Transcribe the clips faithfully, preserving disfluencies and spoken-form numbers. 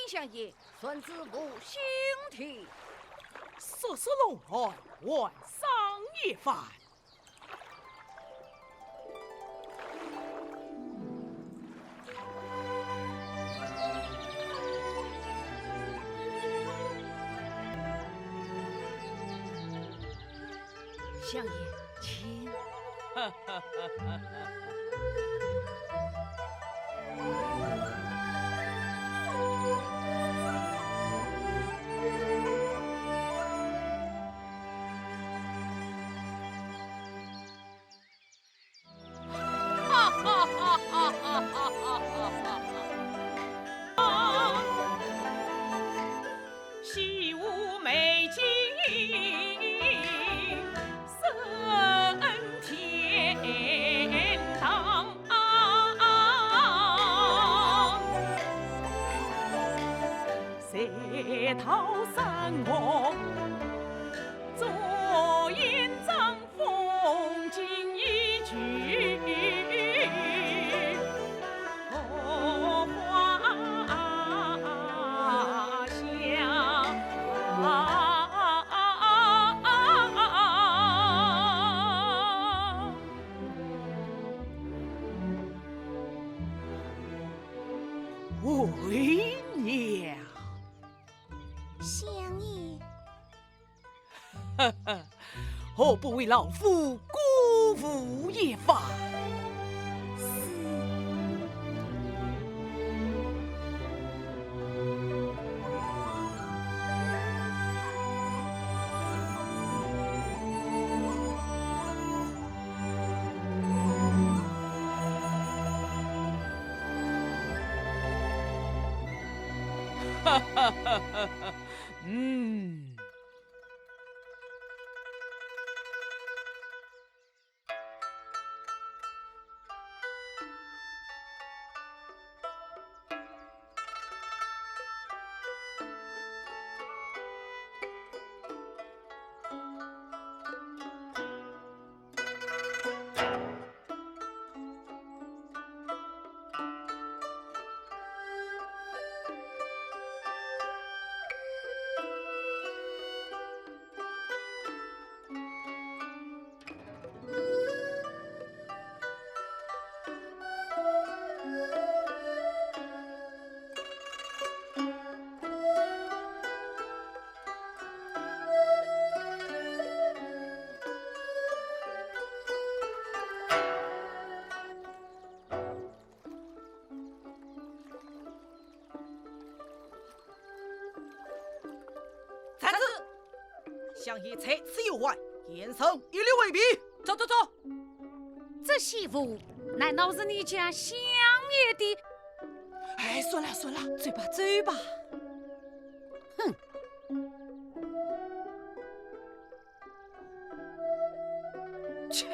相爷，传旨无兄弟。速速弄来，还赏一番。 相爷，请。为娘。相爷。 何不为老夫鼓舞一番？是。嗯。 传旨！相爷在此游玩，严嵩一律围毙。走，走，走！这些物难道是你家相爷的？哎，算了，算了，走吧，走吧。哼！ 切！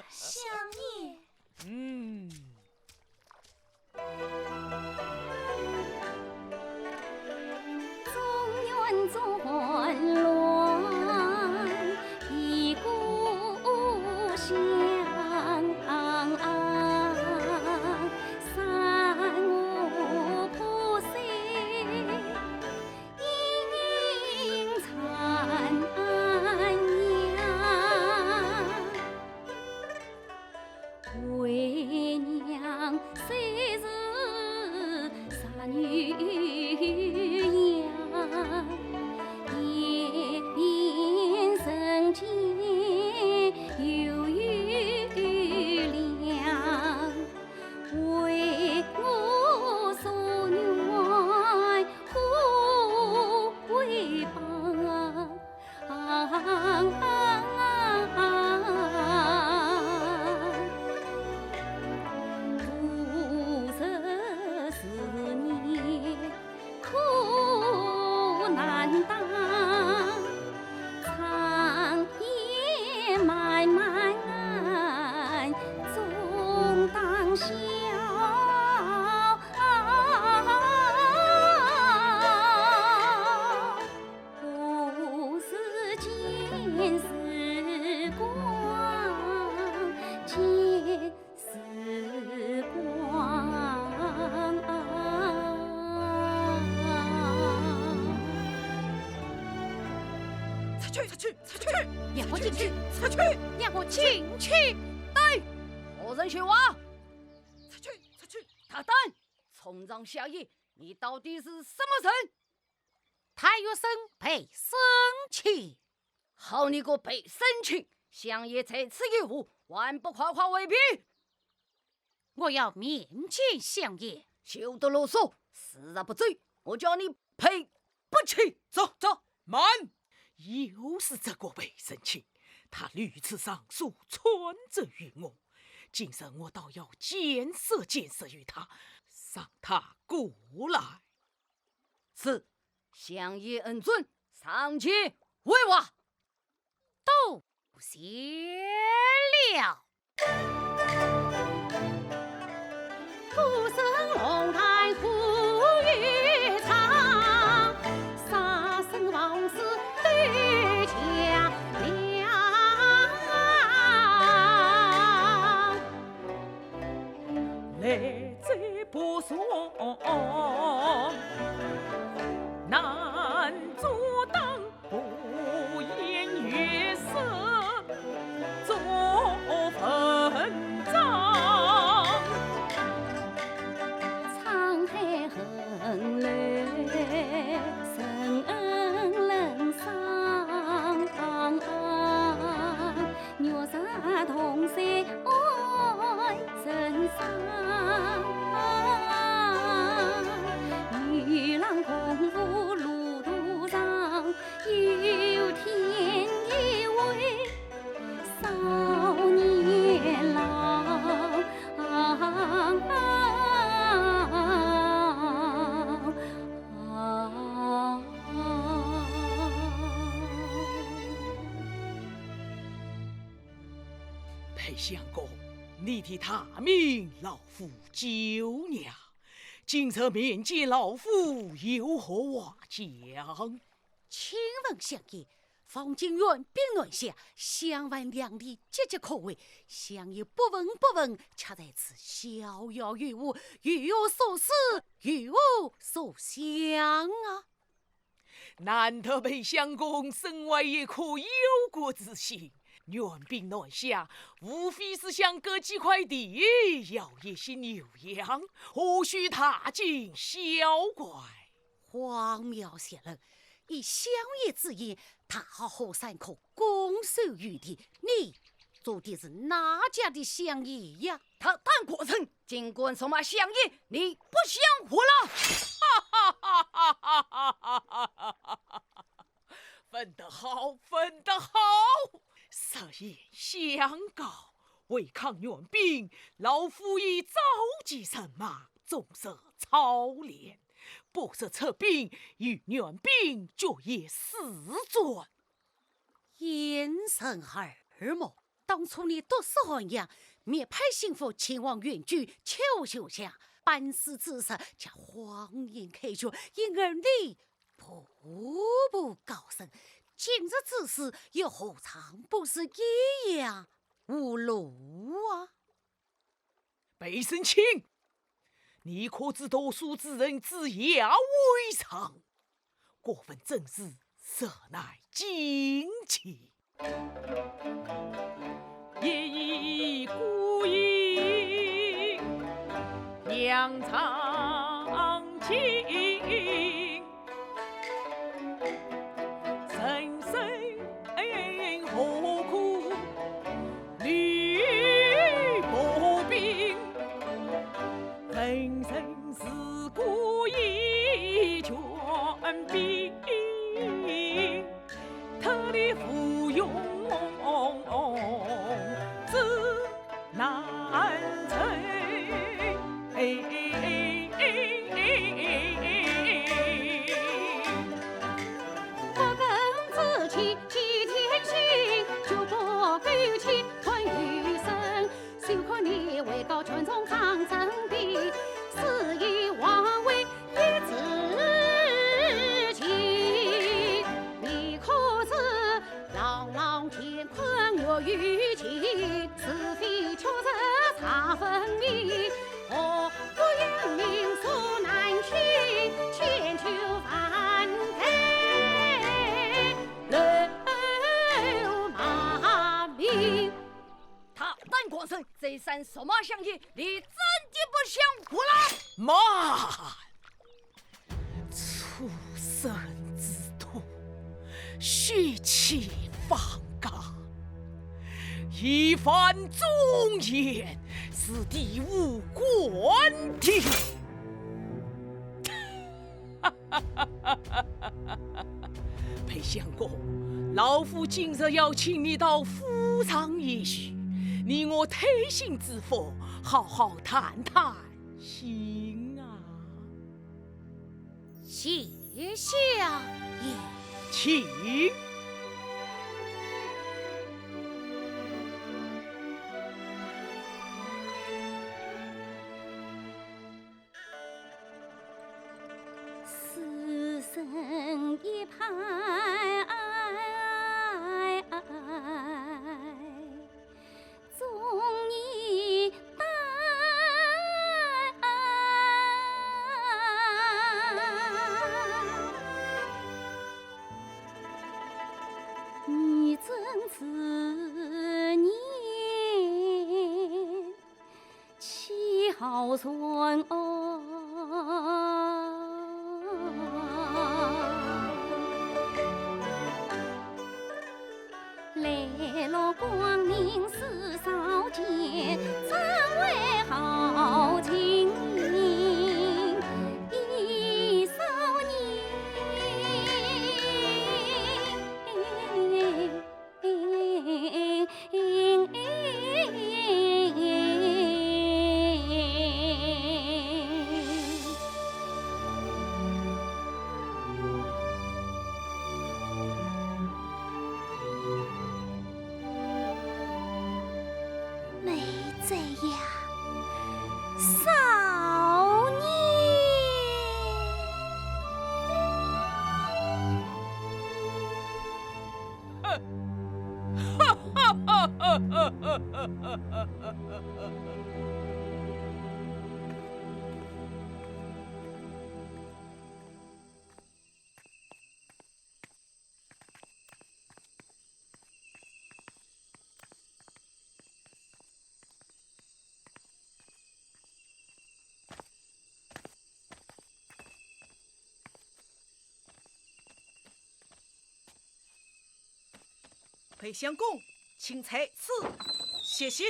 相爷。嗯。 中原战乱一个响，山河破碎一影残阳。为娘虽是见时光，见时光啊。出去，出去，出去！让我进去！出去！让我进去！对！何人说话？出去，出去！大胆！冲撞相爷，你到底是什么人？太岳生陪沈卿。 好你个陪沈卿，相爷在此有话，还不快快回禀？我要面见相爷。休得啰嗦，时日不早，我叫你赔不起。走，走，慢！又是这个陪沈卿，他屡次上书穿责于我，今日我倒要见识见识于他，让他过来。 是，相爷恩准，上前回话。多谢了。 陪相公，你的大名老夫久仰，今日面见老夫，有何话讲？请问相爷，方卿援兵南下，襄樊两地岌岌可危，相爷不闻不问，却在此逍遥游步，有何所思，有何所想啊？ 难得陪相公身怀一颗忧国之心，援兵南下，无非是想割几块地，要一些牛羊，何须大惊小怪？荒谬邪论！依相爷之言，大好河山可攻守御敌，你做的是哪家的相爷呀？大胆官人，竟敢辱骂相爷，你不想活了！哈哈哈哈哈哈！问得好，问得好！实言相告，违抗援兵，老夫已召集人马，总设操练，不时出兵，与援兵决一死战。掩人耳目！ 当初你毒死韩鞅，密派心腹前往援救邱秀香，班师之时，却谎言开救，因而你步步高升。今日之事，又何尝不是一样无路啊？ 陪沈卿，你可知读书之人之要为上？过问政事，实乃禁忌。一意孤行，扬长进。 人生何苦虑薄冰？人生自古以权柄，特立无用之 难成。不耕自取其天性，就不苟且吞余生。休看你位高权重抗争的，肆意妄为一己情。你可知与情是非曲折煞分明，何不用命诉难去，千秋万代留骂名。大胆狂人，这山什么乡野？你真的不像话了？慢！ 畜生之徒，血气方刚，一番忠言是抵无官的。裴相公，老夫今日要请你到府上一叙，你我推心置腹，好好谈谈心啊。 谢相爷。请。死生一派， 忠义大义正之言，岂好传哦？ 来落光明是少见，怎为豪情一少年。 没这样，少年。 裴相公，请在此歇息。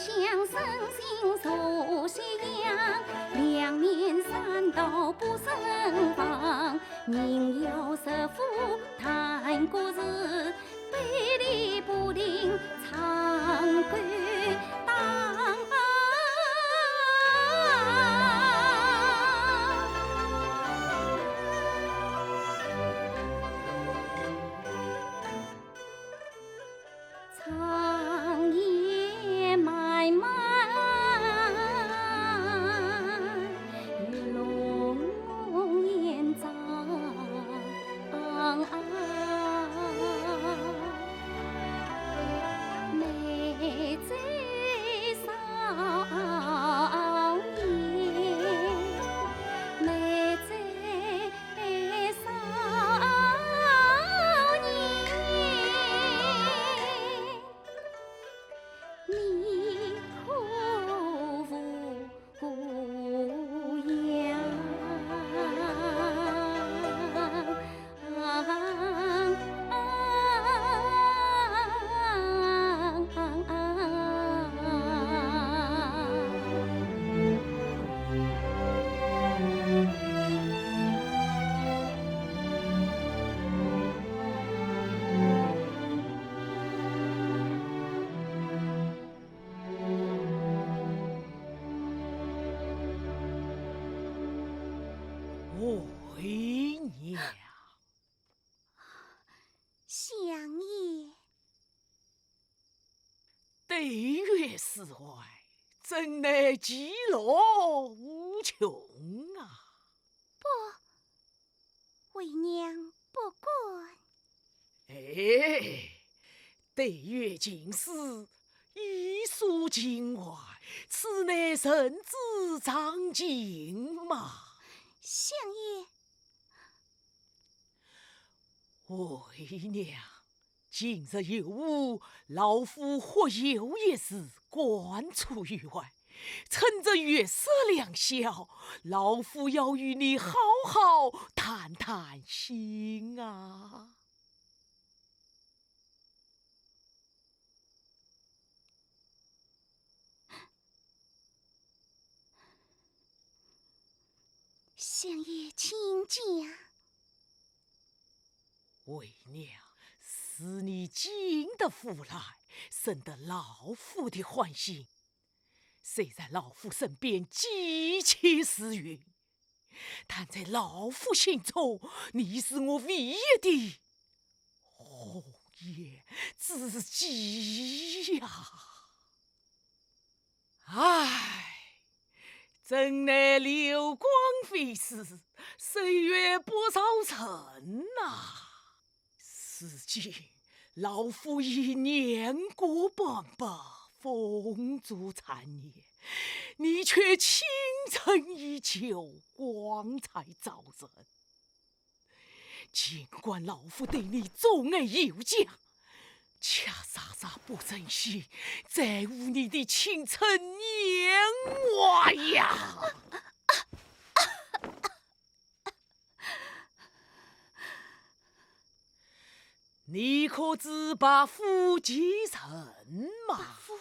相生心如夕阳，两面山道不胜防。人要十五谈国事，背离不停唱勾当。长夜漫漫，月落红颜照。妹在少年，妹在 少年，面可无恙。为娘。相爷。 对月思怀，怎奈其乐无穷啊！不，为娘不敢。哎，对月情诗，一诉情怀，此乃人之常情嘛。相爷。为娘， 近日有误，老夫或有一事关出于外，趁着月色良宵，老夫要与你好好谈谈心啊。 相爷请讲。为娘，是你进得府来，深得老夫的欢心。虽然老夫身边极其时运， 但在老夫心中，你是我唯一的红颜知己呀。唉，真乃流光飞逝，岁月不饶人呐。 如今老夫已年过半百，风烛残年，你却青春依旧，光彩照人。尽管老夫对你钟爱有加，却煞煞不忍心耽误你的青春年华呀！ 你可知白夫其人吗？白夫？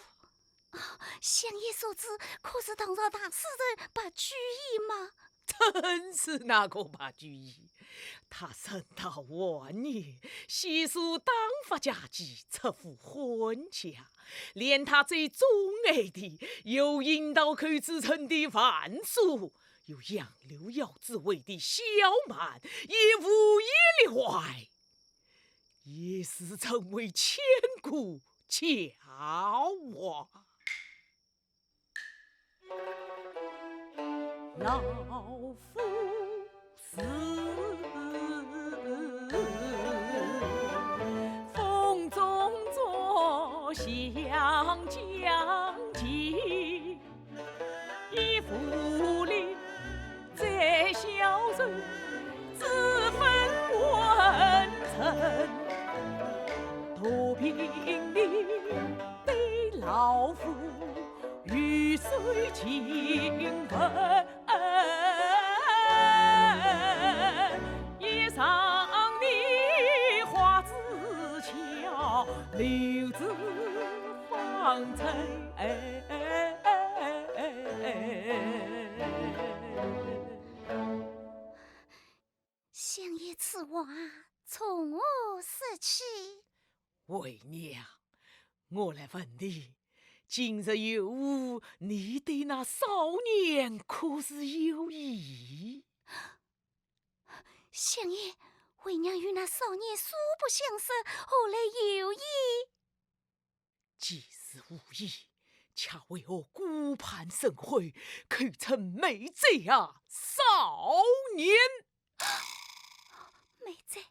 哦，相爷所指，可是唐朝大诗人白居易吗？正是那个白居易。他人到晚年，悉数当发家计，出府婚嫁，连他最钟爱的，有隐道口之称的樊叔， 有杨柳腰之围的萧曼，也无一例外，也是成为千古佳话。老夫是风中作响将琴， 一府里最消瘦，子孙文臣。杜平你对老夫玉手亲闻，一上你花枝桥，柳枝相爷，此话从何说起？为娘，我来问你，今日有误，你对那少年可是有意？相爷，为娘与那少年素不相识，何来有意？ 既是无意，却为何顾盼生悔，口称卖贼啊少年？卖贼，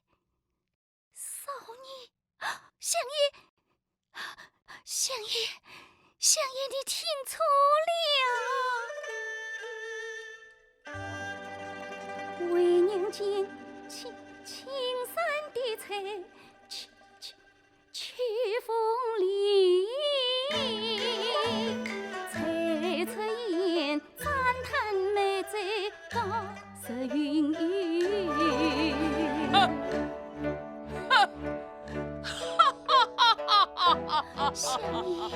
少年，相爷，相爷，相爷，你听错了。为娘见青青山的翠，青青 秋风里，吹吹烟，赞叹美酒高手云雨。相爷。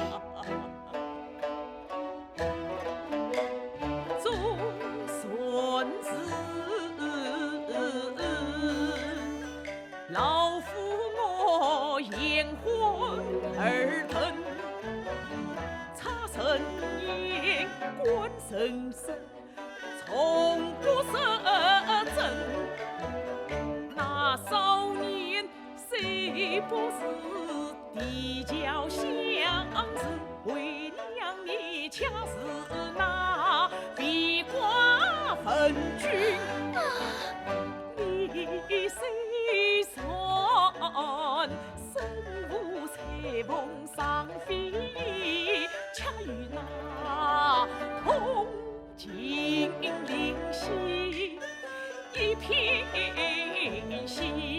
相爷。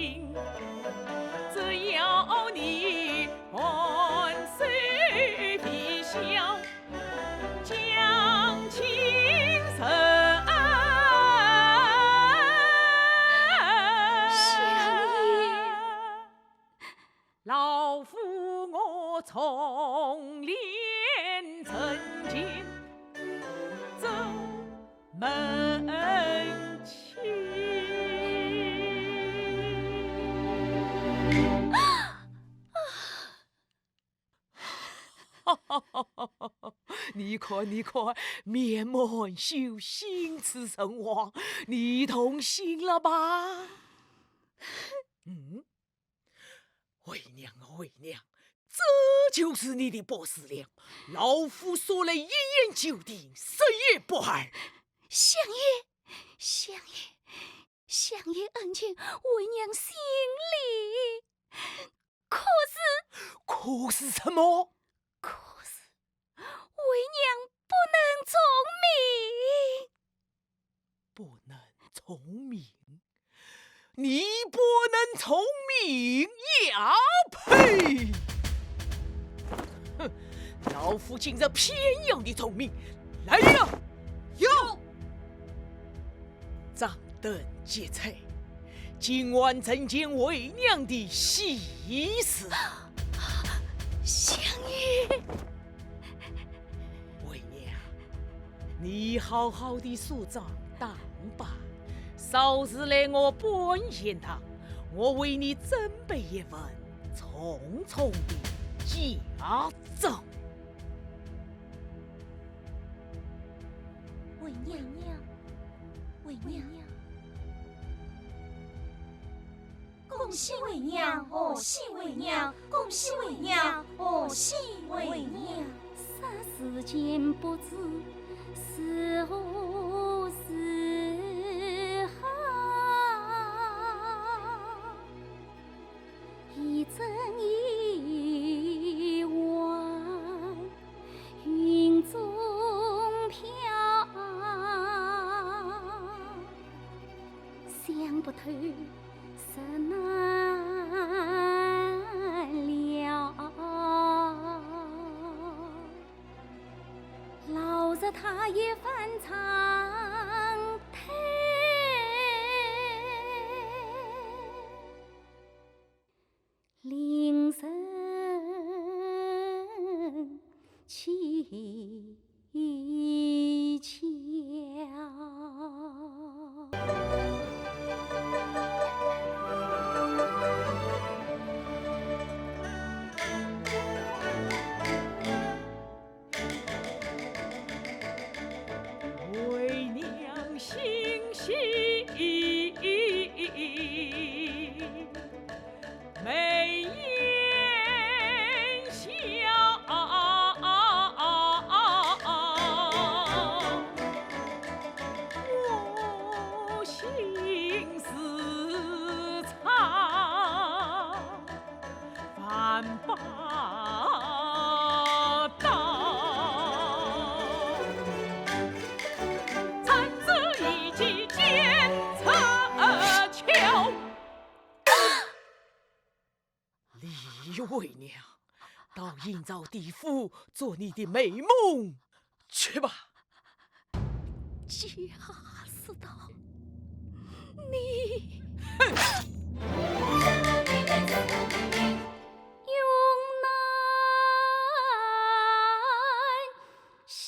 你看，你看，面含羞，心似诚惶，你动心了吧？嗯？为娘啊，为娘，这就是你的不是了。老夫素来一言九鼎，十言不二。相爷，相爷，相爷恩情，为娘心里。 可是，可是什么？可是，为娘不能从命。不能从命？你不能从命？呀呸！哼，老夫今日偏要你从命。来呀！有。掌灯结彩， 今晚成全为娘的喜事。相爷。为娘，你好好地梳妆打扮，稍时来我半贤堂，我为你准备一份重重的嫁妆。为娘，为娘。 恭喜为娘，贺喜为娘，恭喜为娘，贺喜为娘。霎时间不知是何时好，一阵意外云中飘，想不透 实难料。老实他一番长叹，令人蹊跷。为娘心系眉眼笑，我心似草万宝刀。 李为娘，到阴曹地府做你的美梦去吧。假使到你，哼！永难 相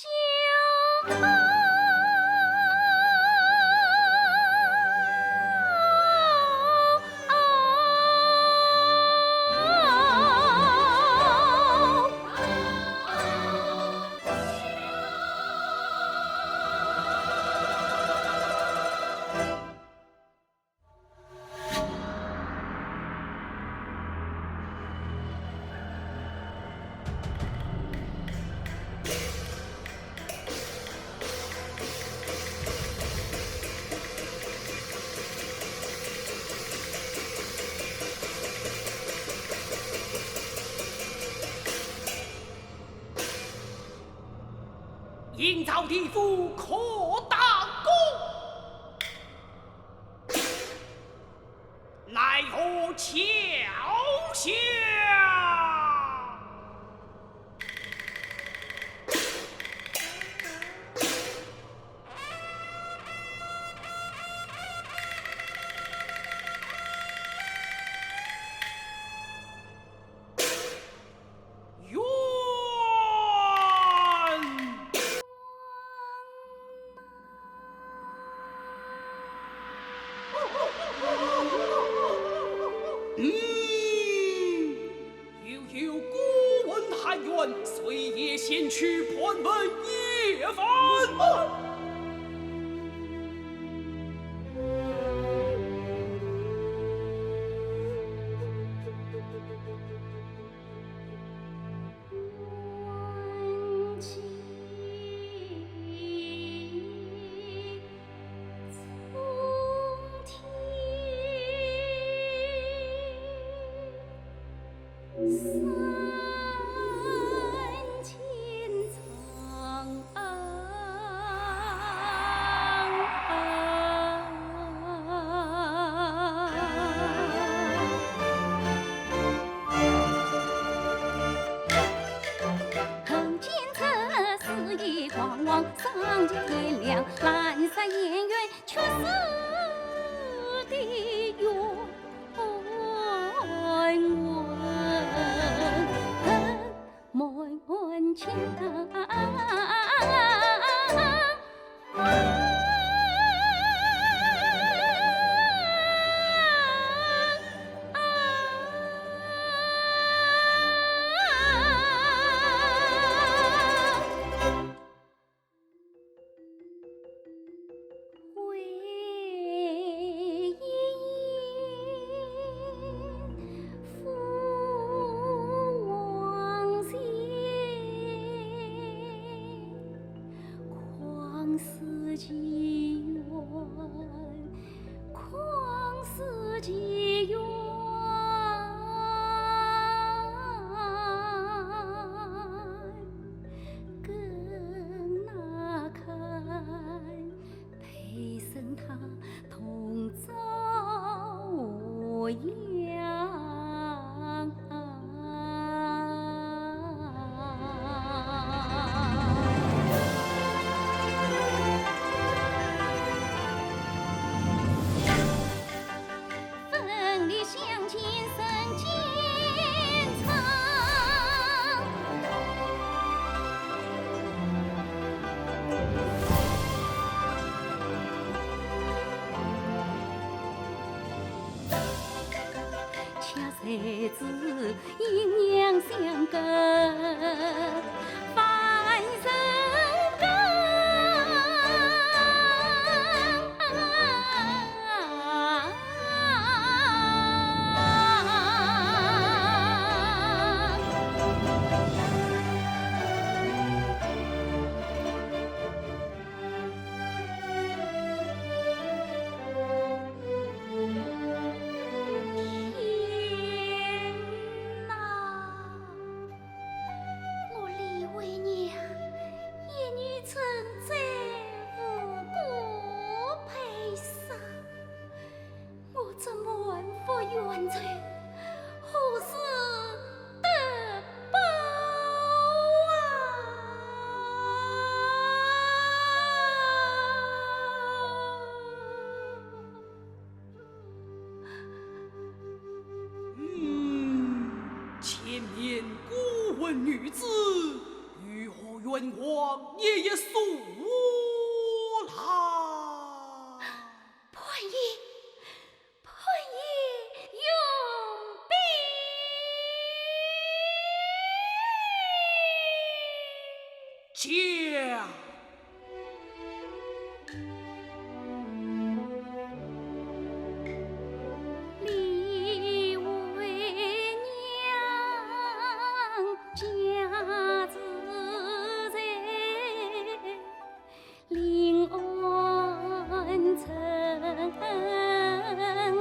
阴曹地府可打工。 奈何桥下？嗯，又有顾问喊冤，随夜前去盘问一番。子阴阳相隔，万人天哪！我李惠娘一女成，再无顾配煞，我这满腹冤仇，何时得报啊？ 嗯，前面孤魂女子，有何冤枉，一一诉来。判官，判官，容禀。 讲。李惠娘家住在临安城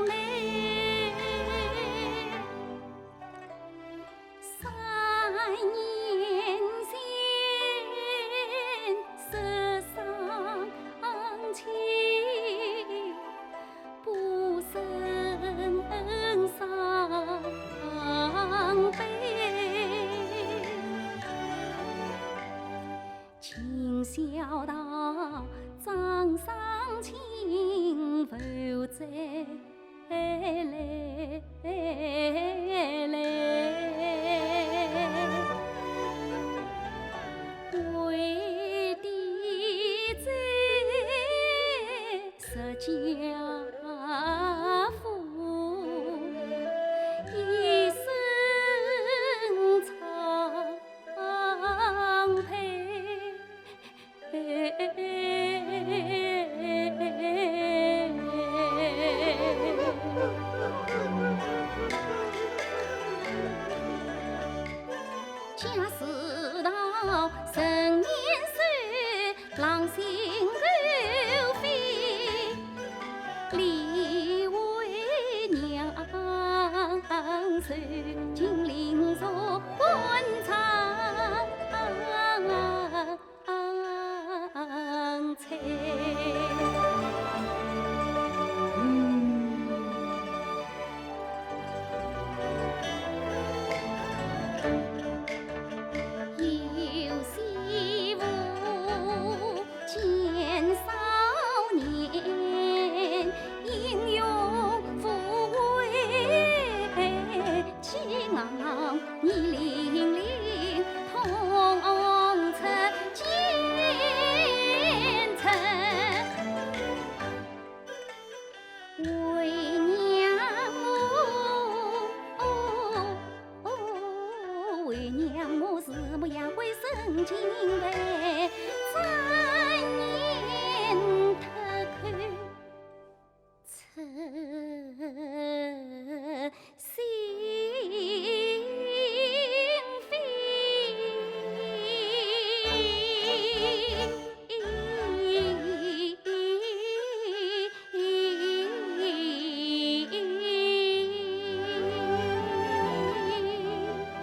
内。 三年前，失丧亲，不生伤悲。 今宵道张双亲，勿再来。为的在石家府，一生操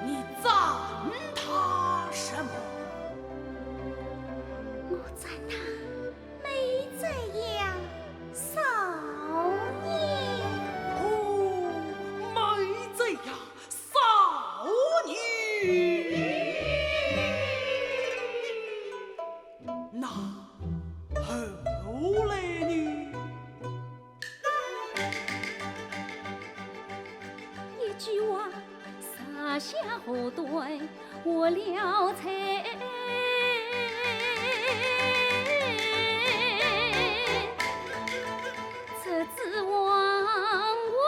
你赞他什么？我赞他 美哉呀，少年。哦，美哉呀，少年。那后来呢？一句话，撒下祸端活了财。这子王位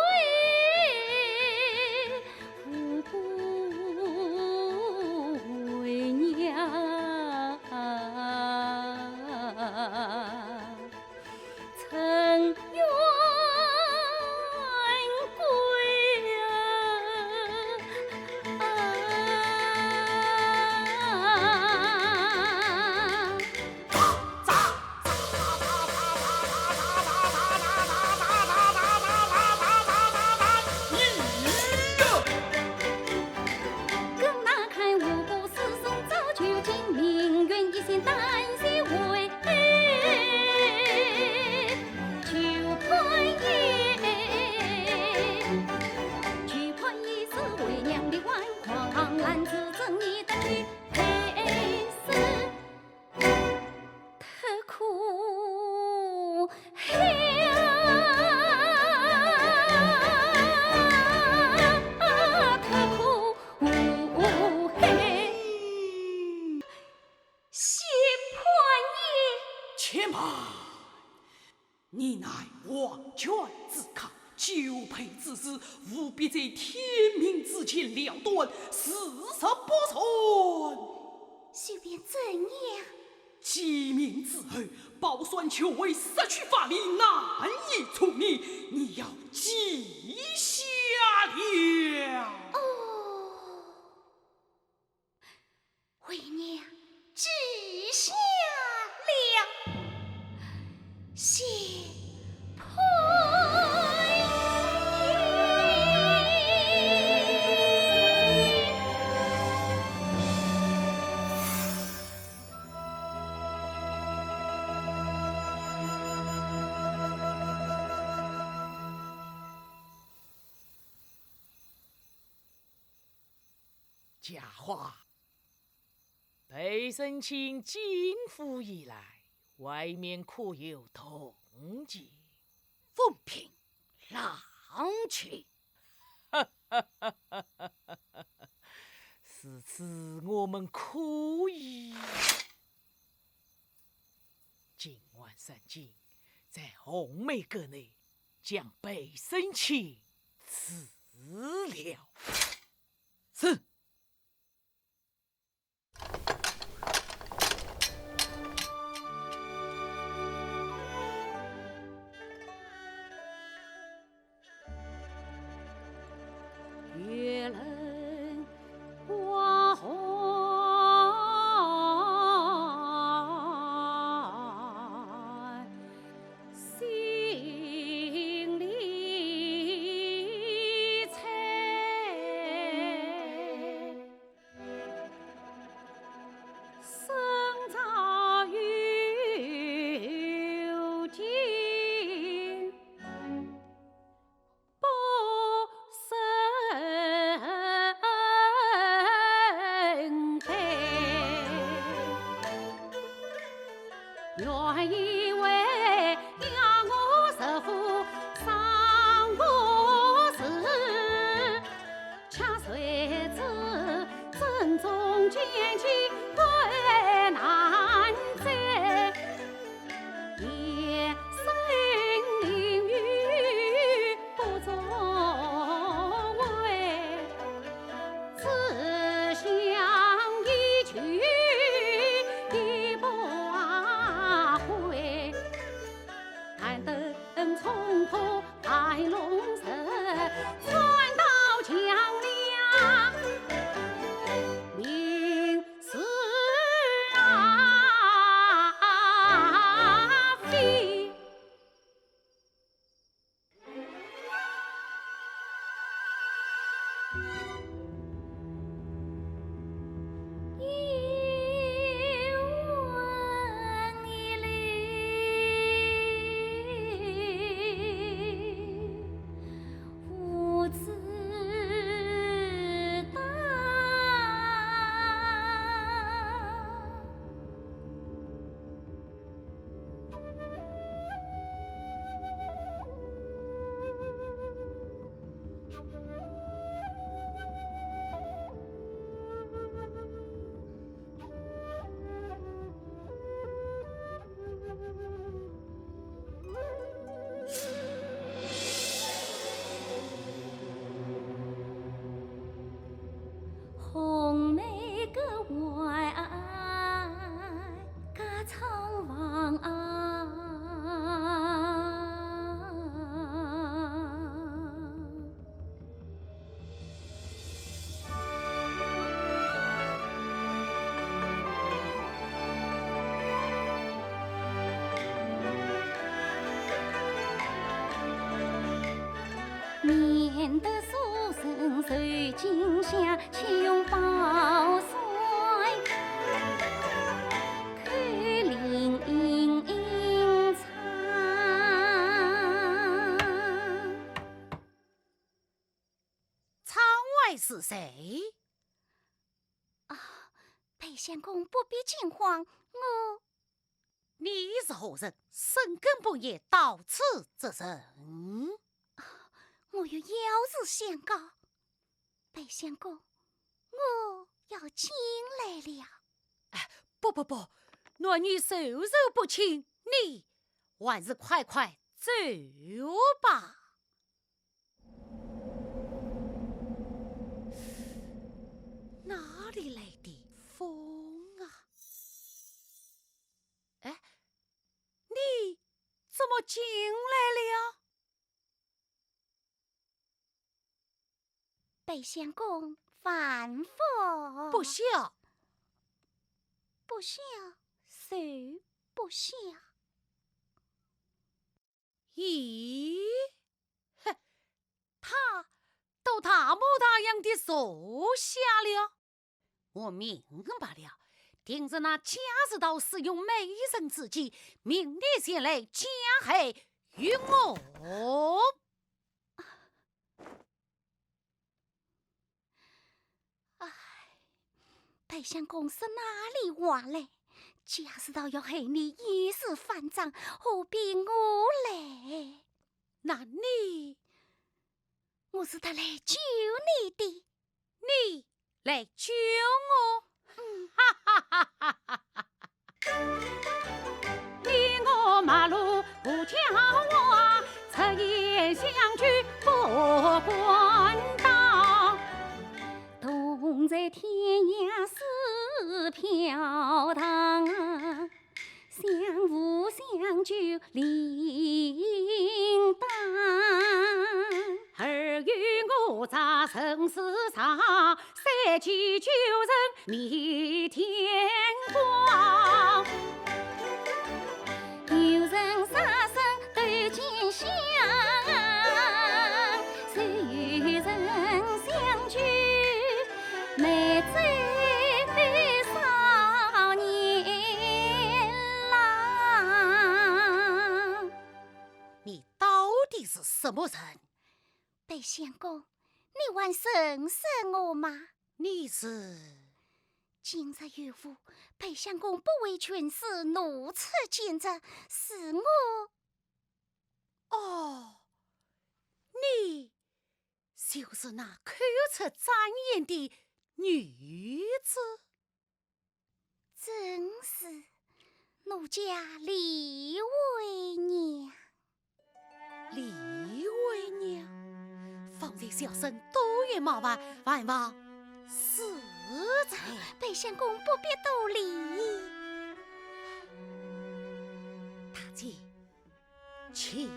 究竟命运一线担谁为？就盼也，就盼也是为娘的眼眶，暗自憎你的配死。 特苦黑啊，特苦黑。先判也。且慢，你乃黄泉之客， 救配之事，务必在天明之前了断，事实不存。就便怎样？鸡鸣之后，宝钏就会失去法力，难以处理，你要记下了。哦。 为娘记下了。先判。 佳话，卑僧卿进府以来，外面可有动静？风平浪静。如此我们可以今晚三更，在红梅阁内将卑僧卿辞了。是。 红梅阁外，隔窗望啊。 免得书生受惊吓，且用宝钏是谁？啊，丞相公不必惊慌，我……你是何人？深更半夜到此作甚？啊，我有要事相告。 丞相公，我要进来了。哎，不不不，男女授受不亲，你还是快快走吧。哪里来的风啊？哎，你怎么进来了？ 丞相公万福。不孝。不孝，谁不孝？咦？哼，她都大模大样地坐下了。 我明白了，定是那贾似道使用美人之计，命你前来加害于我。唉，丞相公是哪里话嘞？贾似道要害你一事反掌，何必我嘞？那你……我是特来救你的。 你来救我。嗯。哈哈哈哈哈哈！你我马路不交往，日夜相聚不管道。同在天涯似飘荡， 相扶相救另当。尔虞我诈生死场，三跪求神觅天光。有人杀身斗剑响，谁人相救 梅洲少年郎。你到底是什么人？丞相公，你还认识我吗？你是……今日有误，丞相公不畏权势，怒斥奸贼，是我……哦，你 就是那口出赞言的女子。正是，奴家李为娘。李为娘？方才小生多有冒犯，万望恕罪。丞相公不必多礼。大姐， 请。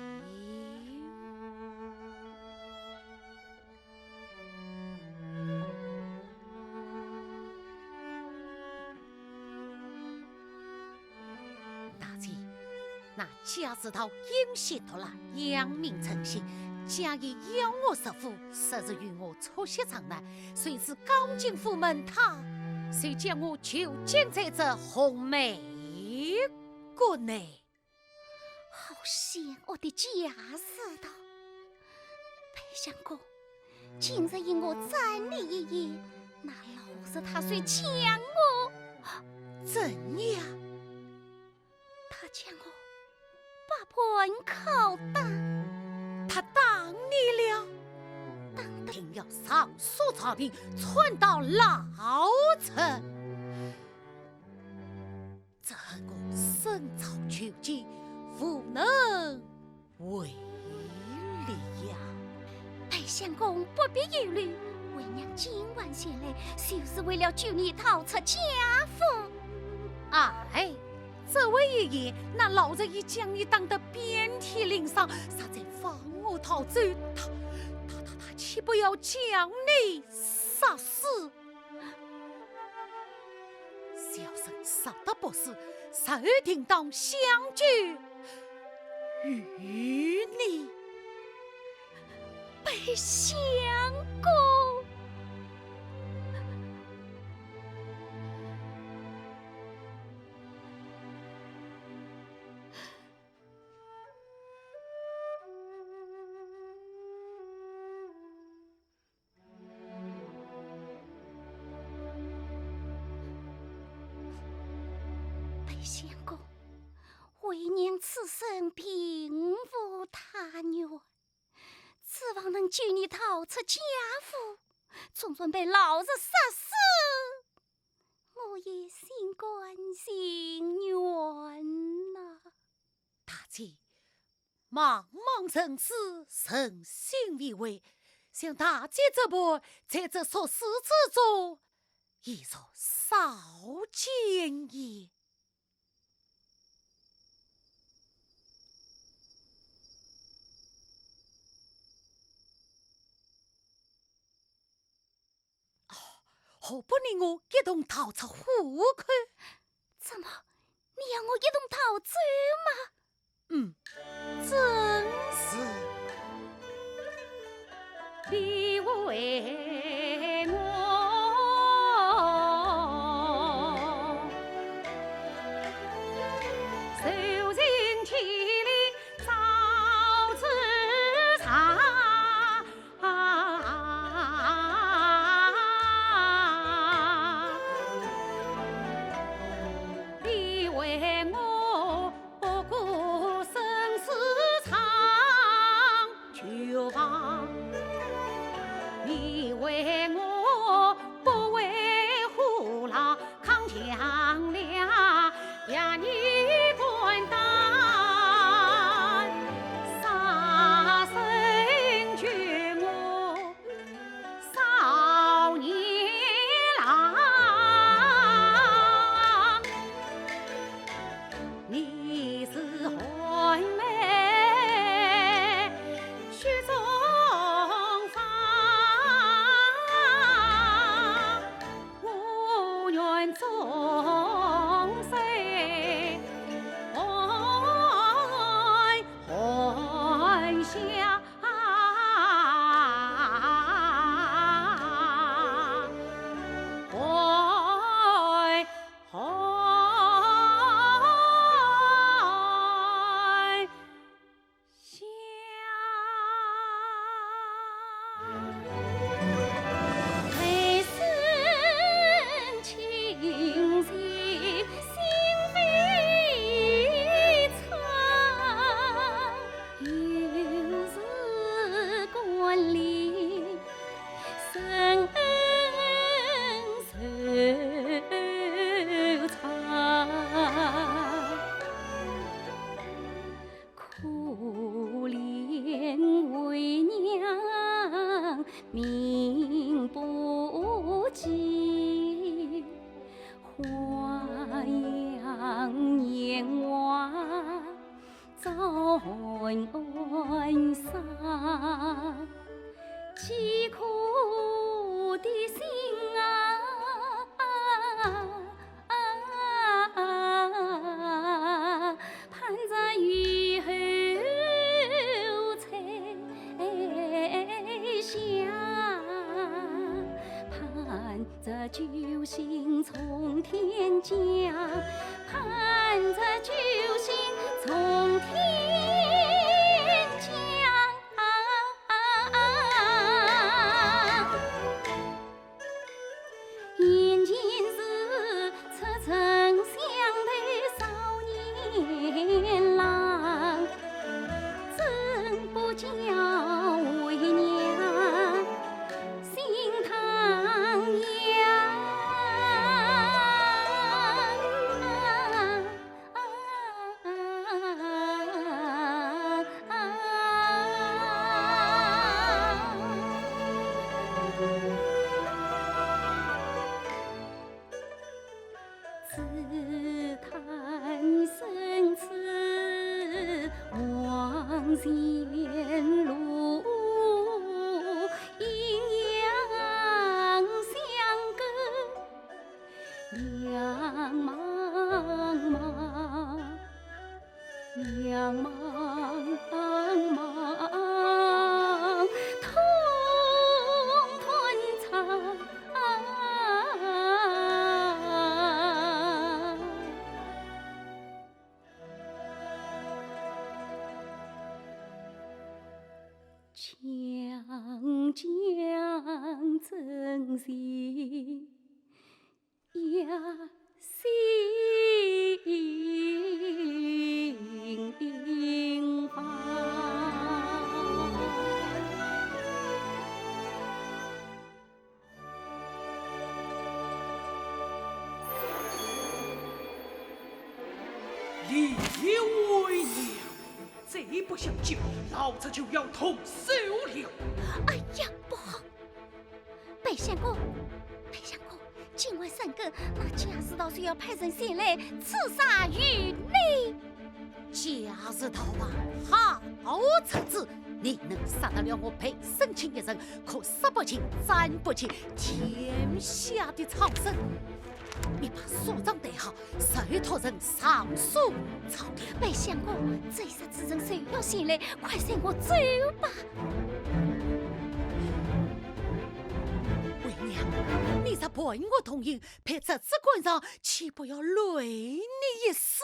大姐，那贾似道阴险毒辣，扬名成性，假意邀我入府，实是与我促膝长谈，谁知刚进府门，他就将我囚禁在这红梅阁内。 好险恶的假似道。丞相公，今日因我赞你一言，那老贼他虽将我……怎样？他将我百般拷打。他打你了？打得……定要上书朝廷，传到老贼。 只恨我身遭囚禁，无能为力呀。丞相公不必忧虑，为娘今晚前来，就是为了救你逃出贾府。哎，这位爷爷，那老贼已将你打得遍体鳞伤，现在放我逃走，他，他，他，他岂不要将你杀死？ 小生实在不是，实有定当相救于你。丞相公。相公，为娘此生并无他愿，指望能救你逃出贾府，纵然被老贼杀死，我也心甘情愿呐。大姐，茫茫人世，人心未wei，像大姐这般在这俗世之中，已属少见也。哦，何不你我一同逃出府口？怎么，你要我一同逃走吗？嗯，正是。你为我受尽牵连遭自杀，你为我不顾生死长久望，你为我不畏虎牢 扛枪梁，压你肝胆，杀身救我少年郎。你是寒梅雪中花， 我愿终生含含笑。 可怜为娘命不济，还养年华遭寒霜，饥渴的心啊， 啊，盼着雨后春夏，盼着救星从天降，盼着救星从天降。 眼前是出城相投少年郎，怎不叫为娘心荡漾？ 只叹生死枉前路，阴阳相隔 两茫茫，两茫茫，通吞苍。为娘，再不相救，老子就要动手了。哎呀，不好！白相公，白相公，今晚三更，那贾似道就要派人前来刺杀于你。 假日逃亡，好贼子！你能杀得了我白胜卿一人，可杀不尽、斩不尽天下的苍生。你把署状带好，随托人上书朝廷。白相公，追杀之人就要前来，快随我走吧。为娘，你若伴我同行，被贼子赶上，岂不要累你一死？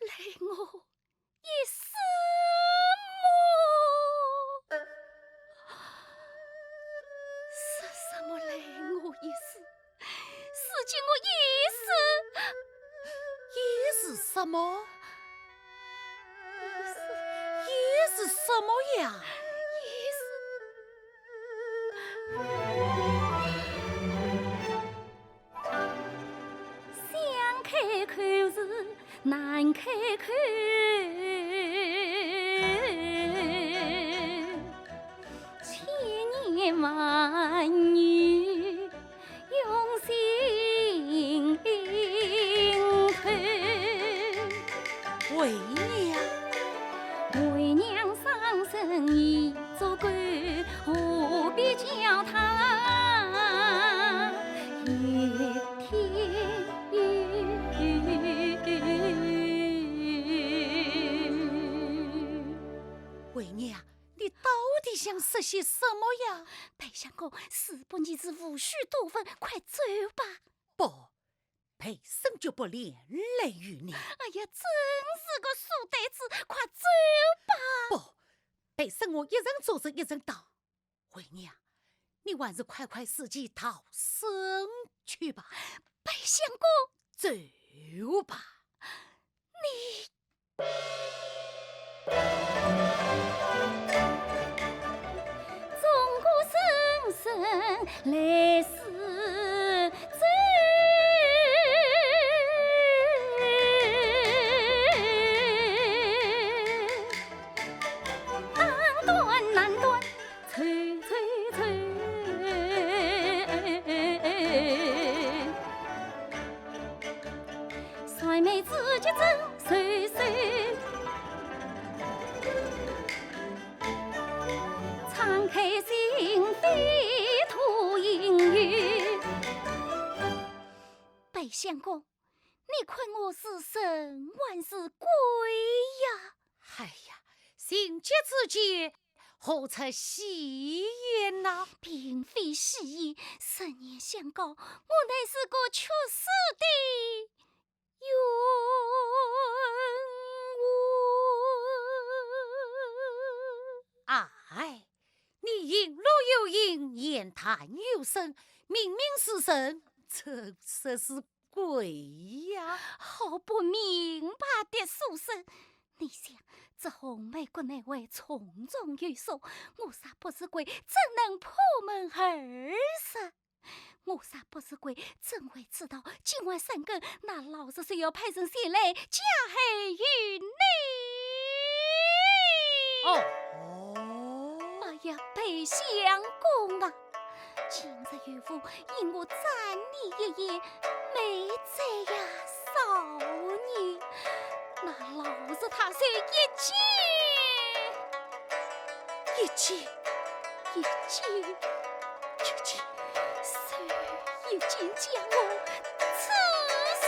累我一死么？说什么累我一死？如今我已死。已是什么？已是……已是什么呀？已是…… 想开口是难开口，千言万语涌心头。为娘，为娘伤身已 做官，何必叫他怨天怨地？为娘，你到底想说些什么呀？白相公，事不宜迟，无需多问，快走吧。不， 白胜绝不连累于你。哎呀，真是个书呆子，快走吧。不，白胜我一人做主一人当。为娘，你还是快快自己逃生去吧。白相公，走吧。你 白相公，你看我是人还是鬼呀？哎呀，情急之间， 何出戏言呐？并非戏言，实言相告，我乃是个屈死的冤枉。哎，你行路有形，言谈有声，明明是人，怎说是 鬼呀？好不明白的书生！你想，这红梅谷内外重重有数，我若不是鬼，怎能破门而入？我若不是鬼，怎会知道今晚三更那老贼是要派人前来加害于你？哦。哎呀，白相公啊， 今日有福，因我暂你一言，美哉呀少年。那老贼他是一计，一计，一计，一计，是一计将我刺死。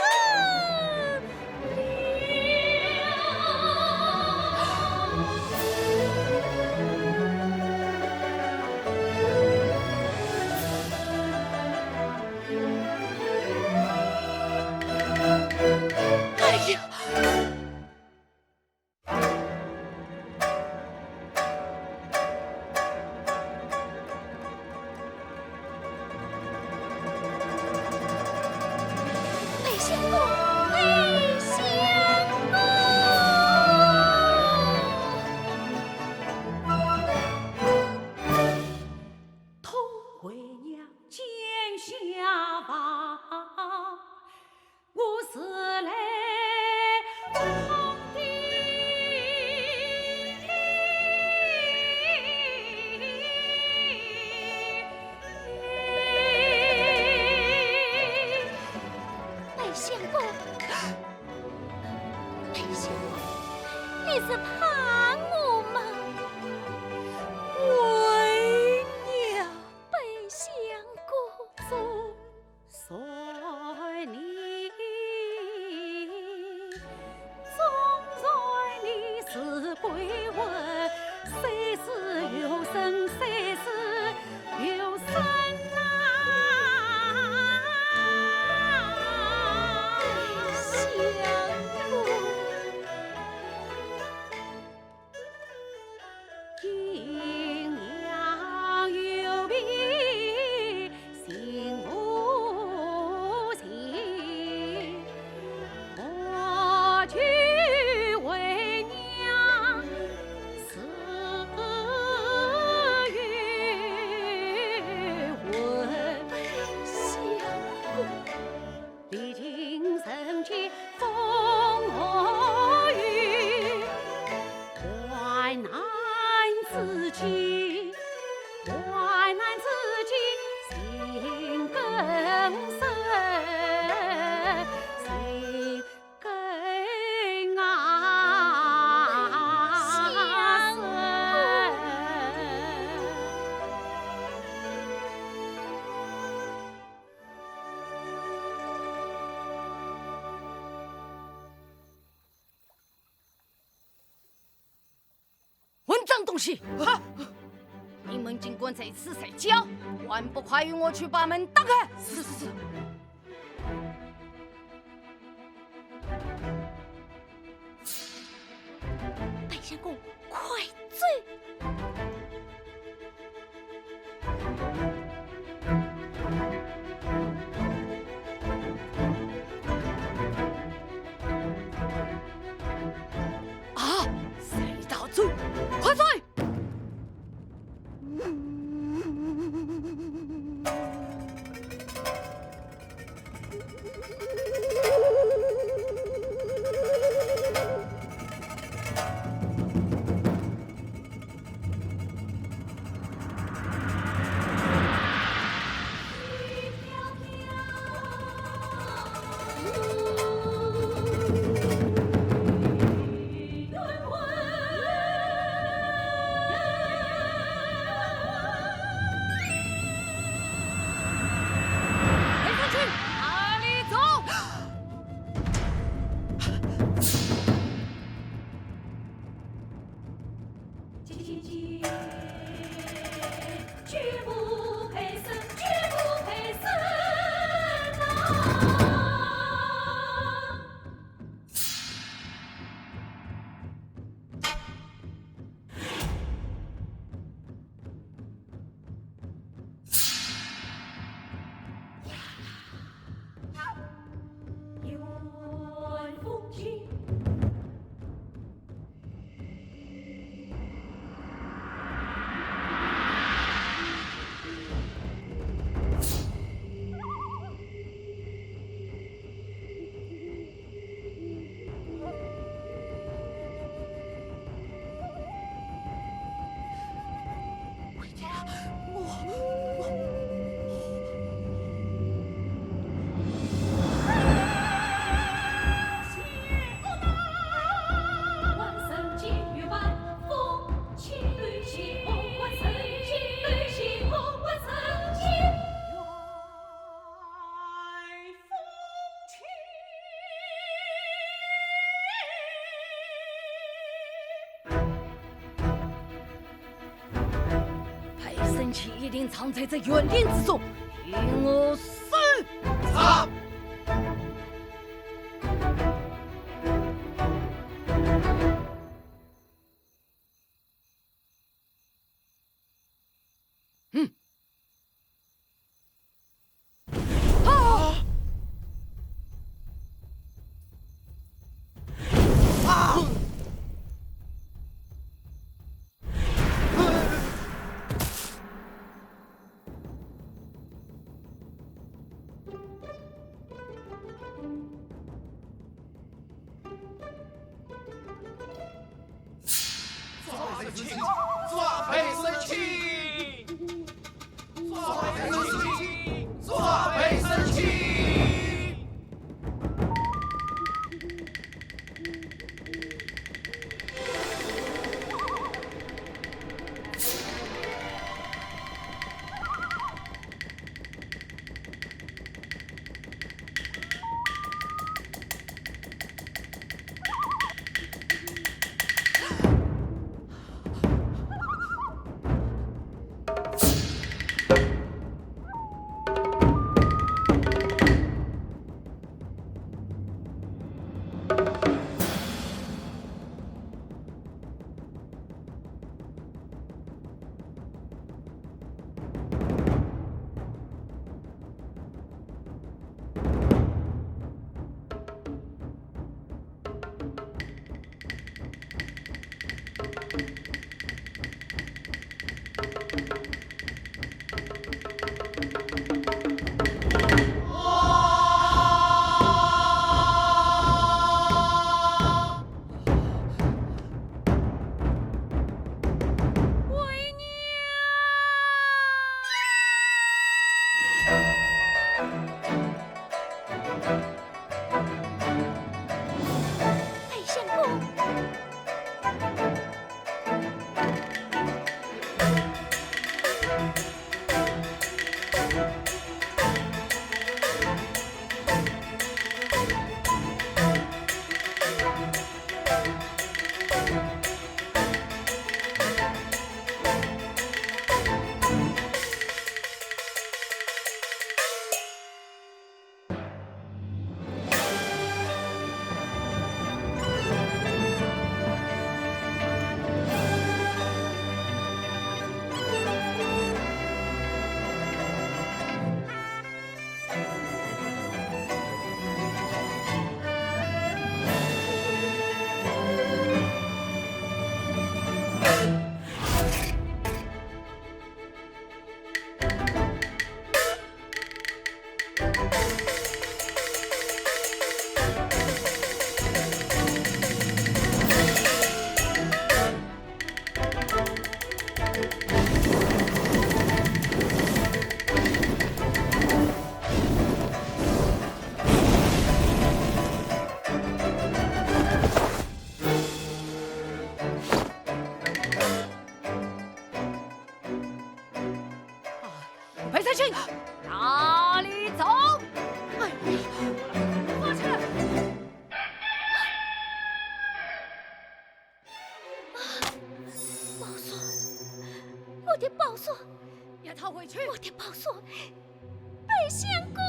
哎呀！ 白相公，白相公！痛为娘见下吧，我是来相公，白相公，你是怕我吗？为娘。白相公。 混账东西！啊！你们竟敢在此睡觉，还不快与我去把门打开！是，是，是。 白相公，快走！啊，谁打走？快走！ 白生气一定藏在这园林之中，与我搜查。 抓白生气！抓白生气！抓白生气！说，押他回去。我的宝锁，白相公，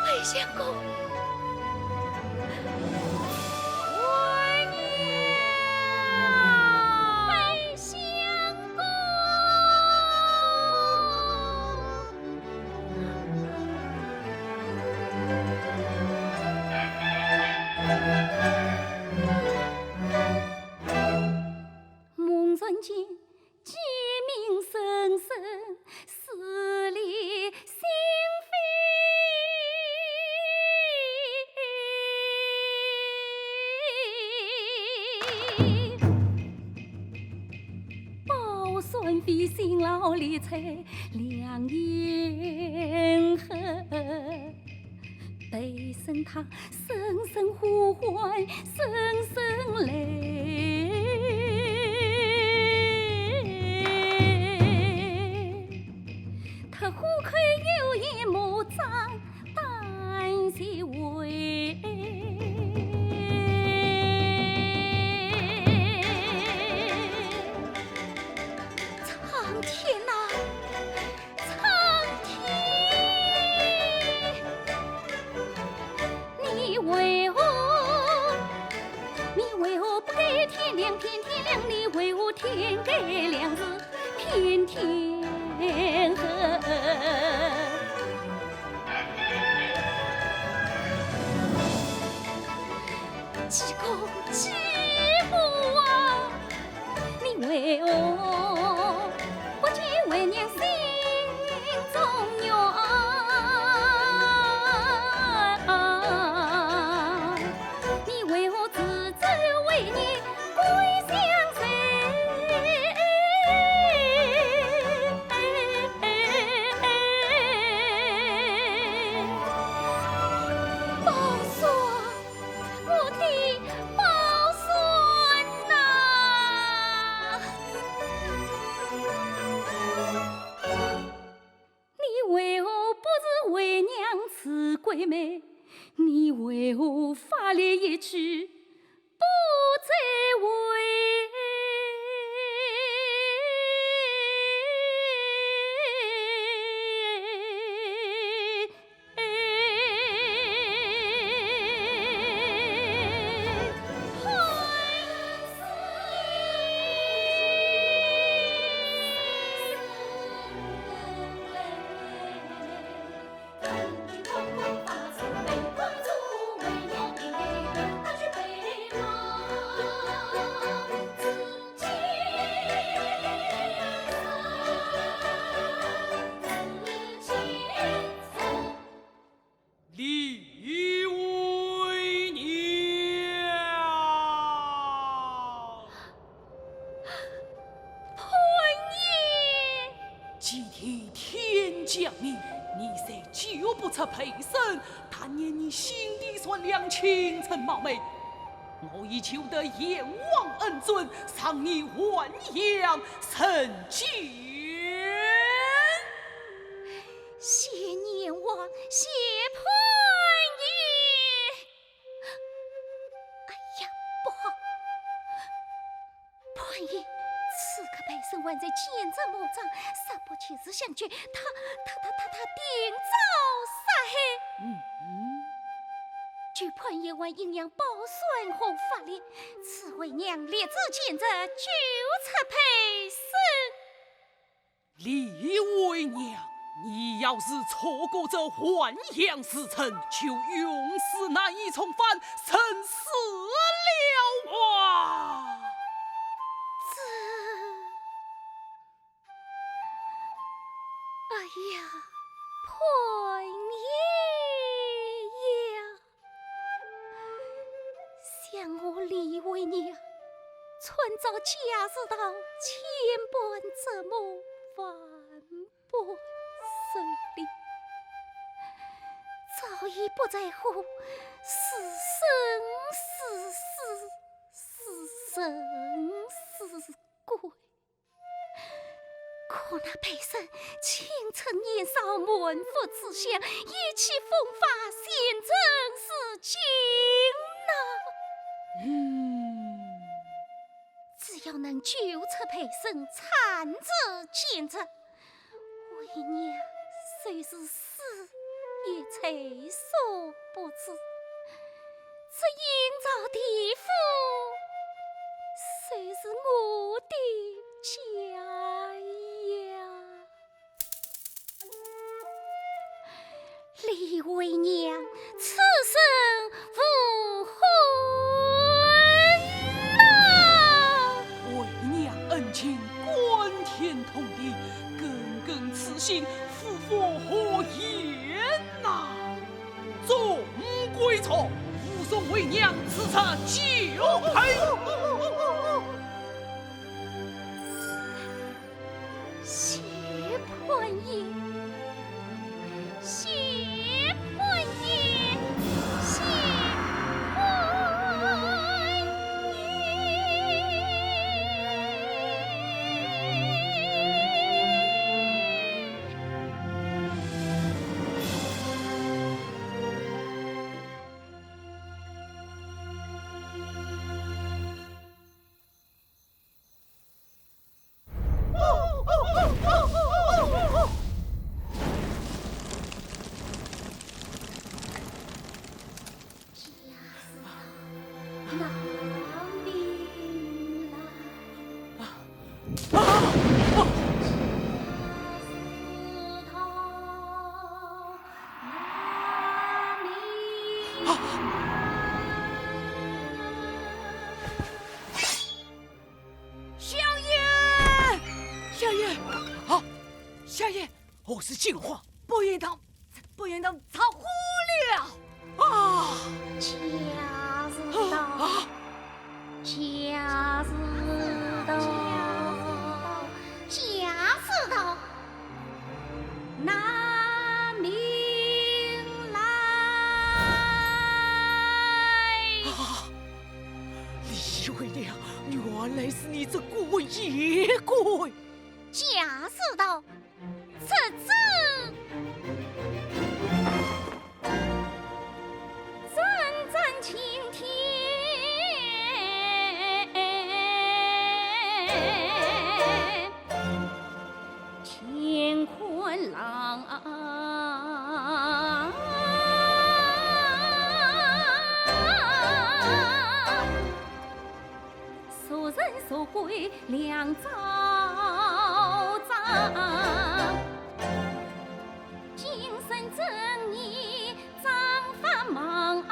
白相公，回娘，白相公。 梦人间，鸡鸣声声，似离心飞。宝扇飞进老李钗两眼合。 背身他声声呼唤，声声来。他虎口有言，目张胆细微。苍天呐！ 苍天，你为何，你为何不给天亮？天天亮，你为何天该亮是天天黑？济公，济母啊！ 你为何不解为娘心中怨？你为何执子为你归乡愁？宝锁。 我的宝扇呐！你为何不是为娘辞闺门？你为何发了一去不再回？李为娘。潘爷！今天天将明，你虽救不出潘生，但念你心地善良，青春貌美，我已求得阎王恩准，赏你还阳成仙。 谢阎王，谢潘爷。哎呀，不好！潘爷，此刻潘生还在监斩魔掌，三不七时相救，他，他，他，他，他定遭杀害。嗯，嗯。救潘爷还阴阳宝扇何法力？此为娘立志坚决，救出潘生。 李为娘，你要是错过这还阳时辰，就永世难以重返生死了啊！这，哎呀，潘爷呀！ 想我李为娘，穿着甲士道，千般折磨，万般受凌，早已不在乎是生是死，是人是鬼。 可那潘生青春年少，满腹志向，意气风发，前程似锦呐。嗯。只要能救出陪身，产子建业，为娘就是死也在所不辞。这阴曹地府，谁是我的家呀？ 李为娘，此生无悔呐！为娘恩情，感天动地，耿耿此行，夫复何言呐？众鬼卒，武松为娘赐出酒杯。 谢潘爷，谢潘爷，谢潘爷。相爷！相爷！啊！相爷！何事惊慌？不应当，不应当着火了！啊！假使道，啊！假使道，假使道，拿命来！啊！ 李为娘，原来是你这孤魂野鬼！假使道，这次征战青天，乾坤浪。 逐人逐鬼两招招，今生正义张法忙。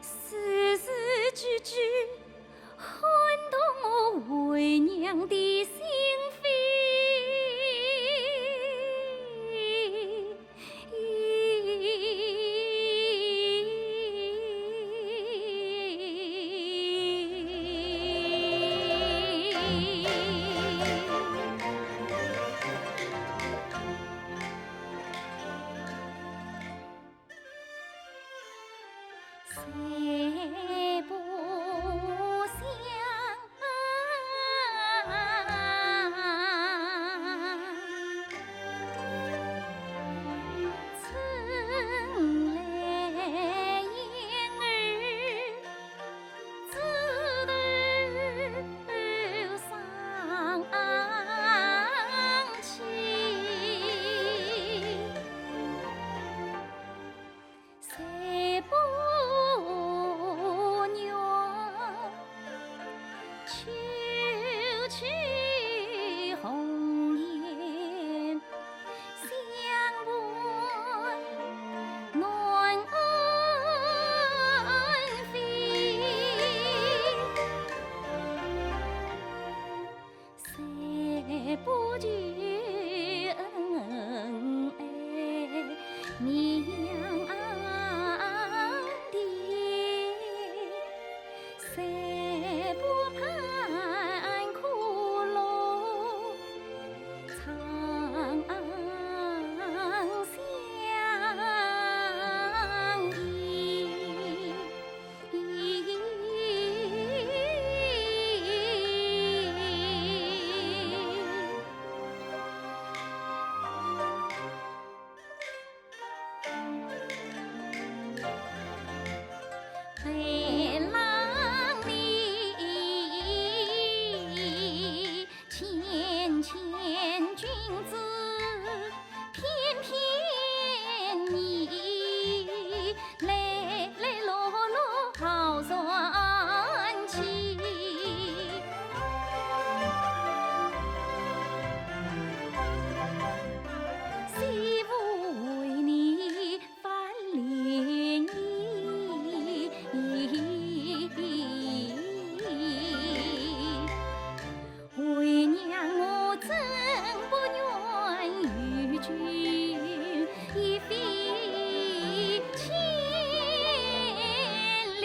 字字句句， 撼动我为娘的心扉。谁不想春来燕儿枝头上起？ 谁不愿秋去红颜相伴，暖安飞？ 谁不求恩爱绵羊的？谁不盼苦乐长相依？ 陪郎你，谦谦君子，偏偏你，来来落落好传奇。谁无为你 万里为娘我怎不愿与君一飞千里？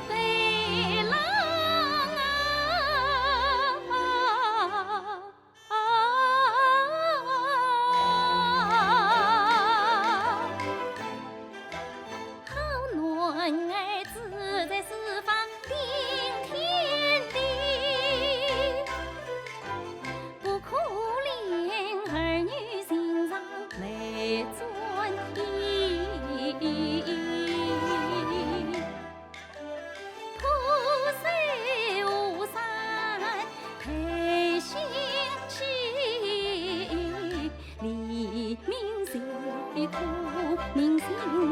陪郎啊，好男儿志在四方顶天地。 不可怜儿女情长来转移。破碎河山太心气，黎明谁苦，明星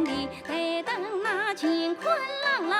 的台灯那乾坤朗朗。